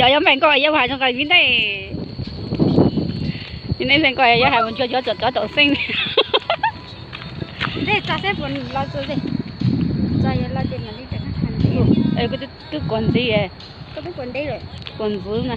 Cov yuav npe nkoj yuav hais zoo nqaij vib ntej. Vib ntej npe nkoj yuav hais mus nchuav cov txawm cov tau xeeb. Kuv twb kuas ntxiv, kuas ntxiv na.